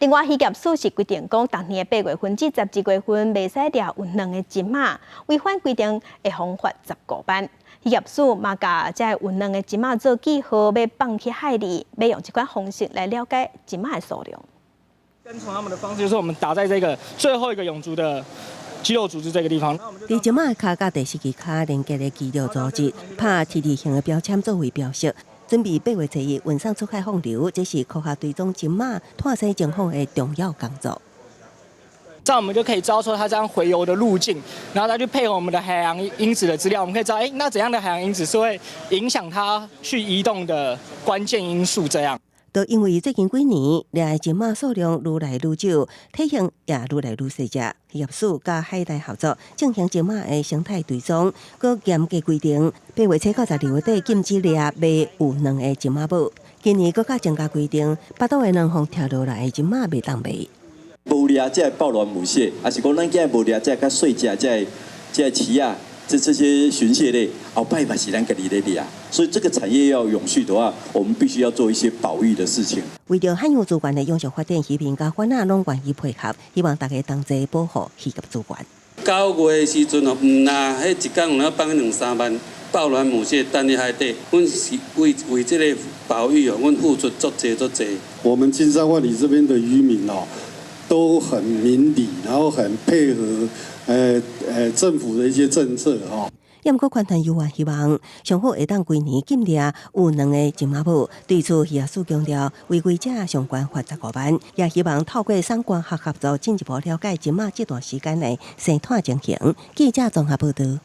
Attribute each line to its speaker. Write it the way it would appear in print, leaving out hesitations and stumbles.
Speaker 1: 另外，漁業署是規定講，逐年的8月份至12月份，袂使掠有卵的鯽仔，違反規定會予罰十五萬。漁業署嘛，共這有卵的鯽仔做記號，欲放去海裡，欲用這款方式來了解鯽仔的數量。
Speaker 2: 跟從他們的方式，就是我們打在這個最後一個蛹足的肌肉組織這個地方。
Speaker 3: 佇鯽仔跤佮第四支跤連結的肌肉組織，拍 T 字形的標籤作為標識，準備8月初一運送出海放流，這是科學追蹤鯽仔脫生情況的重要工作。
Speaker 2: 這樣我們就可以知道說它這樣洄游的路徑，然後再去配合我們的海洋因子的資料，我們可以知道，哎，那怎樣的海洋因子是會影響它去移動的關鍵因素？這樣。
Speaker 3: 都因為最近幾年掠的鯽仔數量愈來愈少，體型也愈來愈細隻。漁業署佮海大合作進行鯽仔的生態追蹤，閣嚴格規定，8月初到12月底禁止掠賣有卵的鯽仔母。今年閣較增加規定，腹肚的卵予拆落來的鯽仔袂當賣。
Speaker 4: 無掠這个抱卵母蟹，抑是講咱今無掠這個較細隻這个這個鰭仔，這些巡蟹類，後擺嘛是咱家己咧掠，所以這個產業要永續的話，我們必須要做一些保育的事情。
Speaker 3: 為著海洋資源的永續發展，漁民佮販仔攏願意配合，希望大家同齊保護漁業資源。
Speaker 5: 9月的時陣哦，毋若彼一工有能放兩三萬抱卵母蟹擲佇海底，阮是為這個保育哦，阮付出足濟足濟。
Speaker 6: 我們金山萬里這邊的漁民哦，都很明理，然後很配合，政府的一些政策哈。
Speaker 3: 也毋過，寬團有願希望，上好會當規年禁掠有卵的鯽仔母。對此，漁業署強調，違規者上懸罰十五萬，也希望透過產官學合作，進一步了解鯽仔這段時間的生態情形。記者綜合報道。